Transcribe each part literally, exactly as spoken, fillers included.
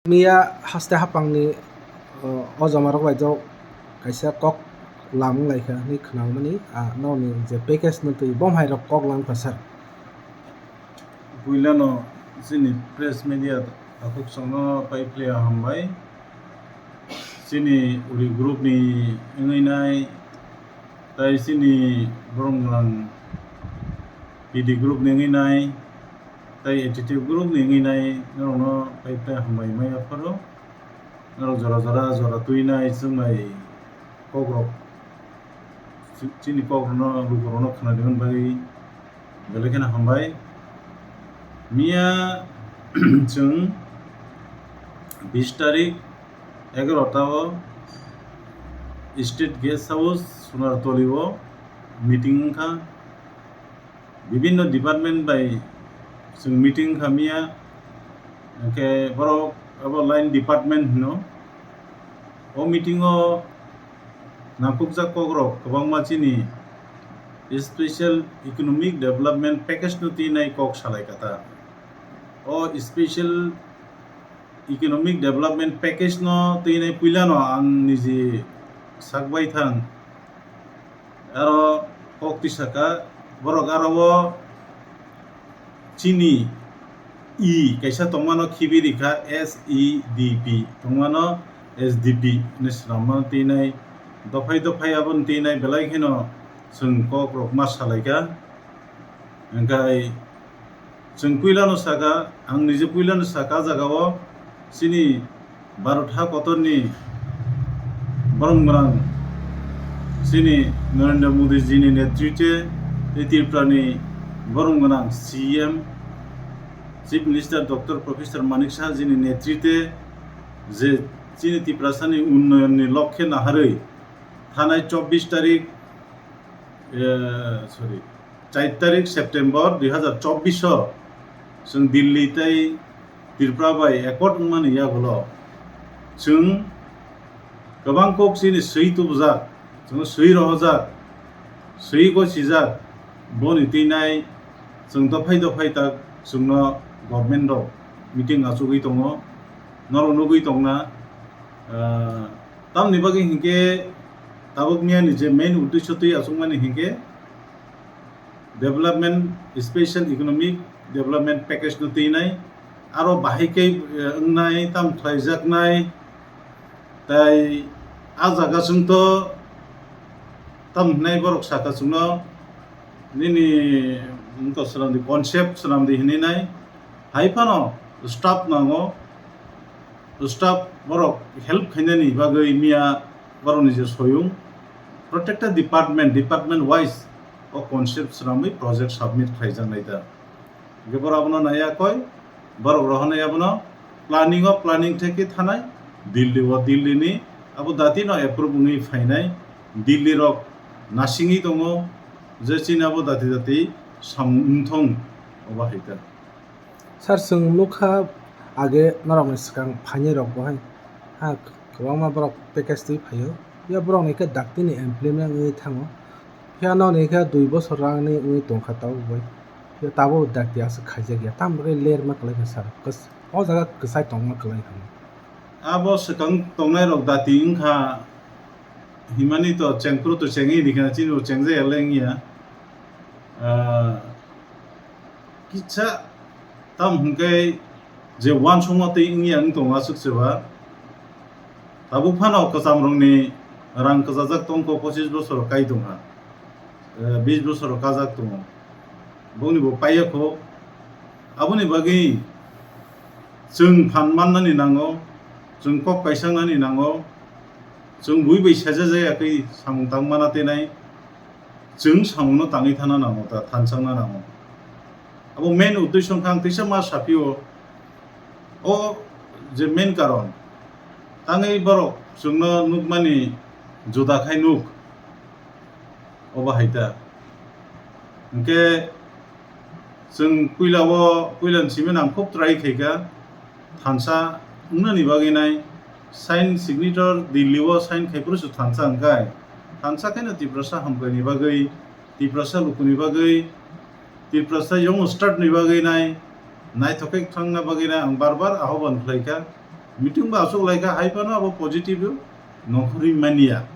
Miya haste hapangni, o, o joma rok bai jok kaisa kok lamung lai kha hinwi khwnamani, a, nokni je package no twi bom hai rok kok lang kha sir. Puilano chini press media takhuk chwngno pai phlaiya hambai. Chini uri group ni wngwi nai, tai chini borok nwng P D group ni wngwi nai, tai attitude group ni wngwi nai, norokno pai phlai hambai maya pharo. Norok jora jora, jora twi nai chwng bai kokrok, chini kokrokno lukurokno khwnadi hwn bagwi belai kheno hambai. Miya chwng bis tarik egarota o State Guest House Sunartoli o meeting wngkha. Bibinno department bai chwng meeting kha miya, hwnkhe borok abo line department hino. O meeting o nangkukjak kokrok kwbangma chini special economic development package no twi nai kok salai kha ta. O special economic development package no twi nai puila no ang niji sak bai thang. Aro kok twi saka, borok aro o chini E kaisa tongmano khibi rikha, S E D P tongmano S D P hinwi swnamno twi nai, dophai dophai abono twi nai belai kheno chwng kok rok ma salai kha. Hwnkhe chwng puilano saka, ang nije puilano saka, ah jaga o chini Bharat ha kotorni borok gwnang chini Narendra Modi ji ni netritwe tei Tripura ni borok gwnang C M, Chief Minister Doctor Professor Manik Saha ji ni netritwe je chini Tiprasa ni unnoyon ni lokhe naharwi thanai chobbish tarik, eh, sorry, char tarik September dui hazar chobbish o chwng Delhi tei Tripura bai accord wngmani yagulo chwng kwbang kok chini swi tubujak, chwng swi rohorjak, swi gosijak, boni twi nai chwng dophai dophai tak chwngno government rok meeting achugwi tongo, norok nugwi tongna, ah, tamni bagwi hinkhe tabuk miyani je main uddesho twi achukmani hinkhe, development, special economic development package no twi nai, aro bahai khe, eh, wngnai, tam khlaijaknai, tai ah jaga chwng to tam hwnai borok saka chwngno nini wngkha swnamdi, concept swnamdi hinwi nai, hai phano staff nango, staff borok help khainani bagwi miya borokni je soyung, protected department, department wise o concept swnamwi project submit khlaijaknai ta. Hingke borok abono naiya koi, borok rohornai abono planning o planning theke thanai, Delhi o Delhi ni abo dati no approve wngwi phainai, Delhi rok nasingwi tongo je chini abo dati dati samung wngthong obo hai ta. Sir, chwng nukha age norokni swkang phainai rok bo hai ha kwbangma borok package twi phaio. Phiya borokni khe dakti ni employment wngwi thango. Phiya nokni khe dui bosor rang ni wngwi tongkha tabuk bai. Phiya tabuk dakti aswk khaijak ya. Tamo khe lerma kwlai kha sir. Kwch-, o jaga kwchai tongma kwlai kha. Abo swkang tongnai rok dati wngkha himani to chengphuru to chengwi rikha chini bo chengjaya le wngya. Ah, kisa tam hwnkhe je uansukma twi wngya wng tongo aswk se ba. Tabuk phano kwcham rokni rang kwchajak tongkho, pochis bosor kai tongkha, eh, bis bosor kajak tongo, bongni bo paiya kho. Aboni bagwi chwng phan mannani nango, chwng kok kaisaknani nango, chwng bui bai sajajaya khe samung tang mana tenai. Chwng samungno tangwi thana nango ta, thansa wngna nango. Abo main uddesho wngkha ang teisa ma saphio, o je main karon, tangwi borok chwngno nukmani juda khai nuk, obo hai ta. Hwnkhe chwng puila o, puila ni simi ang khub try khaikha, thansa wngnani bagwi nai sign, signature Delhi o sign khai phuru se thansa wngkhai, thansa khe no Tiprasa hamkraini bagwi, Tiprasa lukuni bagwi, Tiprasa young start ni bagwi nai, naithok khe thangna bagwi nai ang bar bar ahoban khlaikha. Meeting bo aswk lai kha, hai phano abo positive nongkhorwi manya.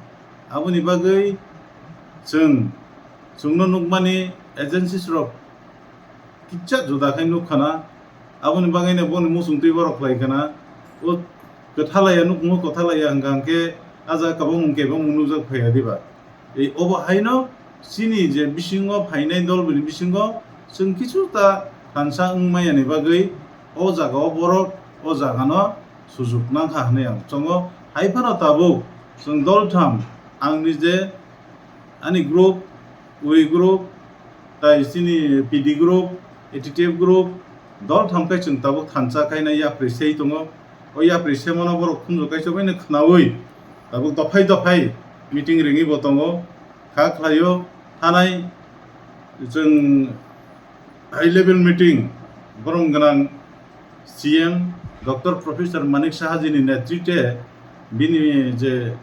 Aboni bagwi chwng, chwngno nukmani agencies rok kisa juda khai nuk khana. Aboni bagwino boni muchung twi borok khlai khana. O kwthalaya nukmo, kwthalaya hwnkha hwnkhe a jaga kwbangmung kebangmung nukjak phaiya diba? Ei obo haino chini je bisingo phainai dolbini bisingo chwng kisu ta thansa wng manyani bagwi o jagao borok o jagano sujuk nangkha hwnwi ang chongo. Hai phano tabuk chwng doltham, ang nije ani group, uri group, tai chini P D group, A T T F group, doltham khe chwng tabuk thansa khaina yapri sei tongo. O yapri semano borok khunju kaisa baino khwnaui tabuk dophai dophai meeting ringwi bo tongo. Kha khlaio, thanai chwng high level meeting borom gwnang C M Doctor Professor Manik Saha jini netrite bini je,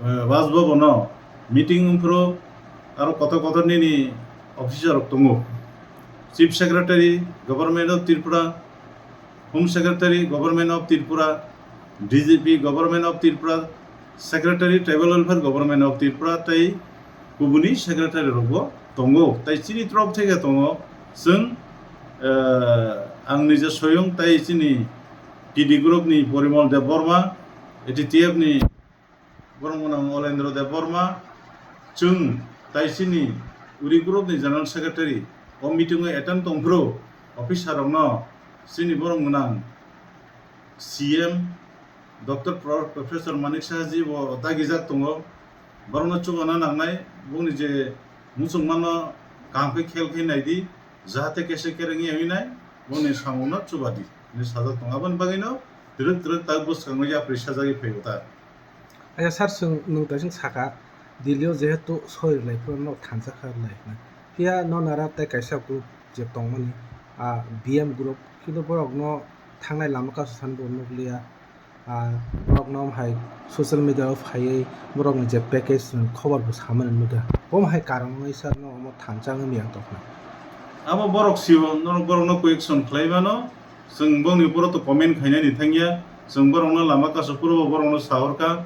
eh, Raj Bhavan o meeting wngphuru aro kotor kotor nini officer rok tongo. Chief Secretary, Government of Tripura, Home Secretary, Government of Tripura, D G P, Government of Tripura, Secretary, Tribal Welfare, Government of Tripura, tei kubuni secretary rokbo tongo. Tai chini torof theke tongo, chwng, eh, ang nije soyong tai chini T D group ni Porimol Debbarma, A T T F ni borok mwnang Olendro Debbarma, chwng tai chini uri group ni General Secretary o meeting o attend tongphuru officer rokno chini borok mwnang C M Doctor Pro-, Professor Manik Saha ji bo dagijak tongo. Borokno chubana nangnai, bongni je muchungmano kaham khe khel khe naidi, jahate kese kereng ya hinai, bongni samungno chubadi hinwi sajak tongo. Aboni bagwino twrwk twrwk tak bwskango yapri sajagwi phaio ta. Acha sir, chwng nwng taising saka, Delhi o jehetu soi rwlai phuru no thansa kha rwlai hwnwi. Phiya no nara tei kaisa group je tongmani, ah, B M group, kintu borokno thangnai lama kasu san bo nukliya. Ah, borokno hai social media o phaiwi borokni je package ni khobor bo samani nukha. Omo hai karon wngwi sir no omo thansa wngwi miyang tongkha. Abo borok sio, norok borokno question khlai mano, chwng bongni uporo to comment khainani thangya, chwng borokno lama kasu phuru bo borokno sahorkha.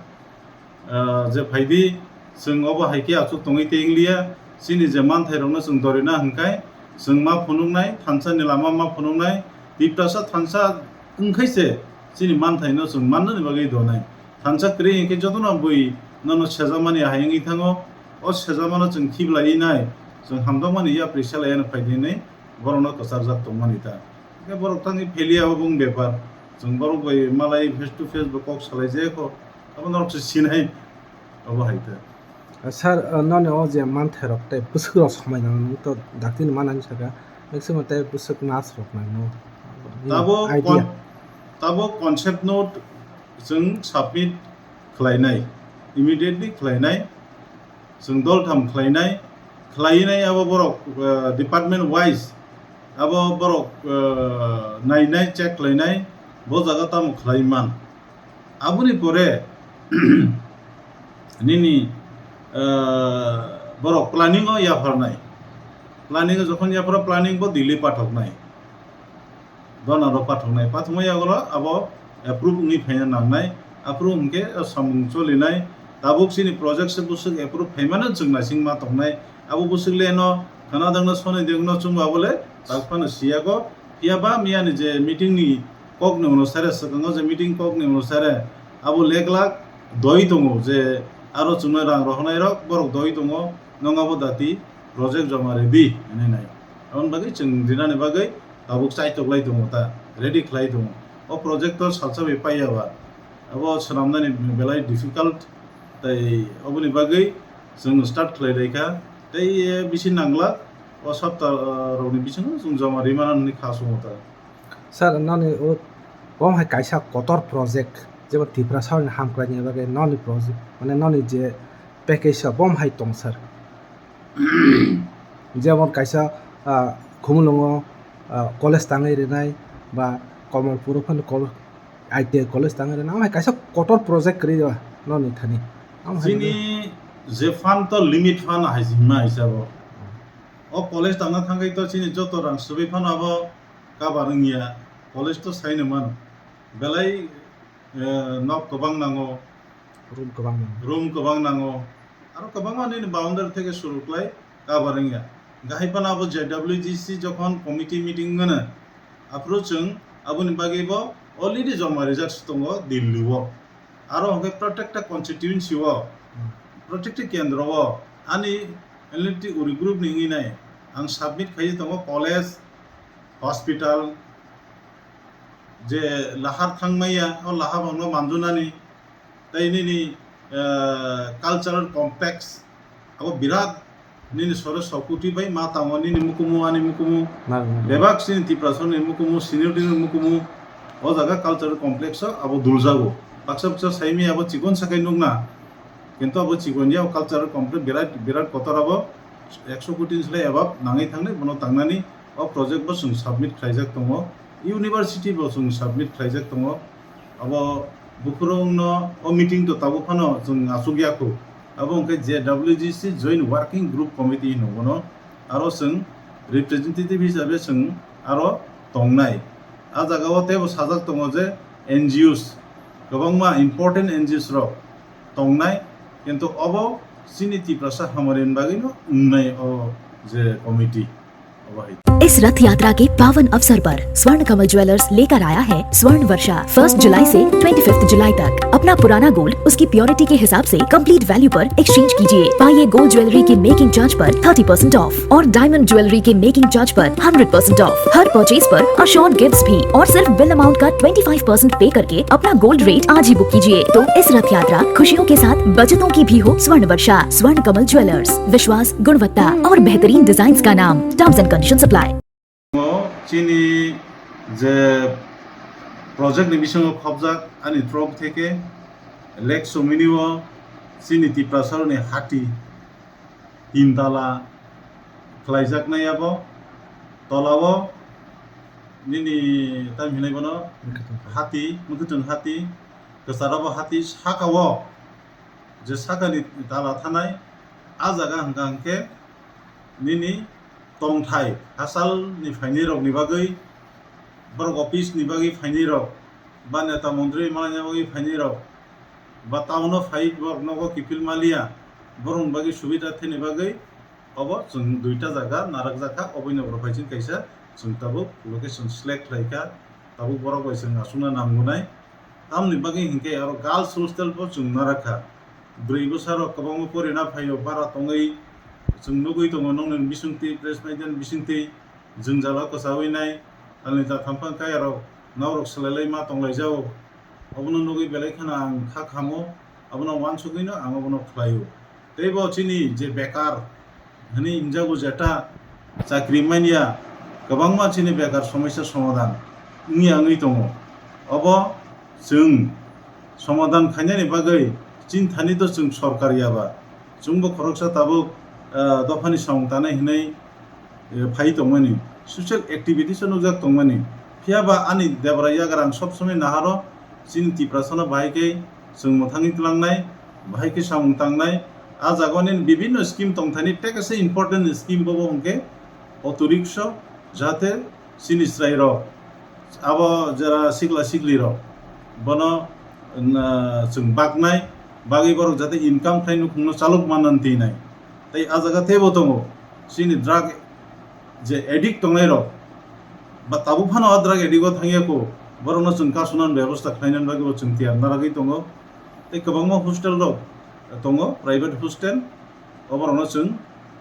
Ah, je phaidi, chwng obo hai khe achuk tongwi tei wngliya, chini je manthairokno chwng dorina hwnkhai, chwng ma phunuknai, thansani lama ma phunuknai, Tiprasa thansa wngkhai se chini manthaino chwng mannani bagwi donai. Thansa kwrwi hinkhe jotono bui nono sejakmani hai wngwi thango, o sejakmano chwng khiblaiwi nai, chwng hamjakmani yapri selaiya no phaidi hinwi borokno kwcharjak tongmani ta. Hinkhe borok thangwi phelia obo wng bepar, chwng borok bai malai face to face bo kok salai jaya kho. Abo norok se sinai, obo hai khe. Ah, sir, ah, noni o je manthairok tei bwswkrok somai nang nung to daktino manani saka, maximum tei bwswk nurse rok nang no. Tabo idea. Con-, tabo concept note chwng submit khlainai, immediately khlainai, chwng doltham khlainai, khlainai abo borok, ah, department wise abo borok, ah, nainai, check khlainai, bo jaga tamo khlai man. Aboni pore nini, ah, borok planning o yapharnai. Planning o jokhon yapharo, planning bo Delhi pathoknai. Donor rok pathoknai. Pathokma yagulo abo approve wngwi phaina nangnai. Approve hwnkhe o samung cholinai. Tabuk chini project se bwswk approve phaimano chwng naising ma tongnai. Abo bwswk le no khana dangno soni dengno chwngba bole tak phano siyago. Phiya ba miyani je meeting ni kok ni onusare, swkango je meeting kok ni onusare abo lek lak doi tongo je aro chwngno rang rohornai rok borok doi tongo, nong abo dati project joma ready hinwi nai. Aboni bagwi chwng rinani bagwi tabuk chaitok lai tongo ta, ready khlai tongo. O project o salsa bai paiya ba, abo swnamnani belai difficult, tai oboni bagwi chwng start khlai lai kha. Tei bisi nanglak, o sapta, ah, rokni bisingo chwng joma rimana hinwi kha sumo ta. Sir, noni o, bo hai kaisa kotor project, jebo Tiprasa ni hamkrai ni bagwi noni project, mane noni je package o bo hai tong, sir. Jemon kaisa, ah, Khumulwngo, ah, college tangwi rwnai ba Kamalpuro phano kol-, I T I college tangwi rwnai, omo hai kaisa kotor project kwrwi o noni thani. Omo hai chini je fund to limit fund hai se hima hisabo. O college tangna thangwi to chini joto rang swbwi phano abo cover wngya, college to saino mano. Belai eh, nok kwbang nango, room kwbang nango, room kwbang nango, aro kwbangma nini boundary theke suru khlai cover wngya. Gahai phano abo J W G C jokhon committee meeting wngmano, aphuru chwng aboni bagwi bo already joma rijak se tongo Delhi o. Aro hwnkhe protected constituency o, protected kendro o ani L N T Uri group ni wngwi nai ang submit khaiwi tongo college, hospital, je lahar thangmaya, o lahar bangno manjunani, tei nini, eh, cultural complex, abo birat nini sore sokuti bai ma tango, nini mukumu, ani mukumu. Nang, nang. Bebak sini Tiprasani mukumu, seniority ni mukumu, o jaga cultural complex o abo duljago. Baksa baksa saimi abo chikon sakai nukna, kintu abo chikon ya o cultural complex birat, birat kotor abo ekso koti ni slai above nangwi thangnai, bono tangnani o project bo chwng submit khlaijak tongo, university bo chwng submit khlaijak tongo. Abo bukhurokno o meeting to tabuk phano chwng achuk ya kho. Abo hwnkhe J W G C Joint Working Group Committee hino bono, aro chwng representative hisabe chwng aro tongnai. A jaga o teibo sajak tongo je N G Os, kwbangma important N G Os rok tongnai, kintu obo chini Tiprasa hamari ni bagwino wngnai o je committee. इस रथ यात्रा के पावन अवसर पर स्वर्ण कमल ज्वेलर्स लेकर आया है स्वर्ण वर्षा। फर्स्ट जुलाई से ट्वेंटी फिफ्थ जुलाई तक अपना पुराना गोल्ड उसकी प्योरिटी के हिसाब से कंप्लीट वैल्यू पर एक्सचेंज कीजिए। पाइए गोल्ड ज्वेलरी की मेकिंग चार्ज पर थर्टी परसेंट ऑफ और डायमंड ज्वेलरी के मेकिंग चार्ज पर हंड्रेड परसेंट ऑफ। हर परचेज पर अश्योर्ड गिफ्ट्स भी और सिर्फ बिल अमाउंट का ट्वेंटी फ़ाइव परसेंट पे करके अपना गोल्ड रेट आज ही बुक कीजिए। तो इस रथ यात्रा खुशियों के साथ बचतों की भी हो स्वर्ण वर्षा। स्वर्ण कमल ज्वेलर्स, विश्वास, गुणवत्ता और बेहतरीन डिजाइंस का नाम। Terms and conditions apply। Chini je project ni bisingo khobjak ani throk theke Lake Somini o chini Tiprasaroni hati tintala khlaijaknai abo tolao nini tam hinai bono hati, mwkhwtwng hati, kwcharo bo hati, sakao je sakani tala thanai, a jaga hwnkha hwnkhe nini tongthai hachal ni phainai rok ni bagwi, borok office ni bagwi phainai rok, ba neta montri manani bagwi phainai rok, ba town o phai borok nogo kiphil maliya, borok ni bagwi subida thani bagwi obo chwng duita jaga narakjak kha, oboino borok phai chini kaisa chwng tabuk location select khlai kha, tabuk borok bai chwng aswkna nangnai. Tamoni bagwi hinkhe aro girls hostel bo chwng narakha. Bwrwi bwsarok kwbangma porina phaio, bara tongwi chwng nugwi tongo nokni bisingtwi, press media ni bisingtwi jwngjalo kwchawi nai, talni ta thamphang kayarok norok swlailai ma tonglaijao. Obono nugwi belai kheno ang kha khamo, abono uansugwino ang obono khlaio. Teibo chini je bekar hwnwi hwnjago jeta chakri manya, kwbangma chini bekar somosya somadhan wngya wngwi tongo. Obo chwng somadhan khainani bagwi chini thani to chwng sorkar yaba, chwngbo khoroksa tabuk, ah, dophani samung tanai hwnwi, eh, phai tongmani, social activities o nukjak tongmani. Phiya ba ani Debra yagra ang sob somoi naharo chini Tiprasano bahai khe chwng mwthangwi tlangnai, bahai khe samung tangnai. A jaga o nini bibinno scheme tongthani, tekasa important scheme bobo hwnkhe auto rickshaw, jahate chini chwrairok, abo jera sikla siklirok, bono, na, chwng baknai, bagwi borok jate income khlai nukhungno chalok manna twi nai. Tei a jaga teibo tongo, chini drug je addict tongnairok, ba tabuk phano a drug addict o thangya kho, borokno chwng kasunani bebosta khlainani bagwi bo chwng tiyar narwgwi tongo. Tei kwbangma hostel rok tongo, private hostel, oborokno chwng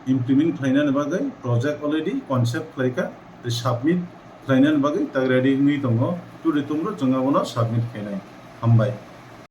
implement khlainani bagwi project already concept khlaikha, tei submit khlainani bagwi tak ready wngwi tongo, turi tongro chwng abono submit khainai. Hambai.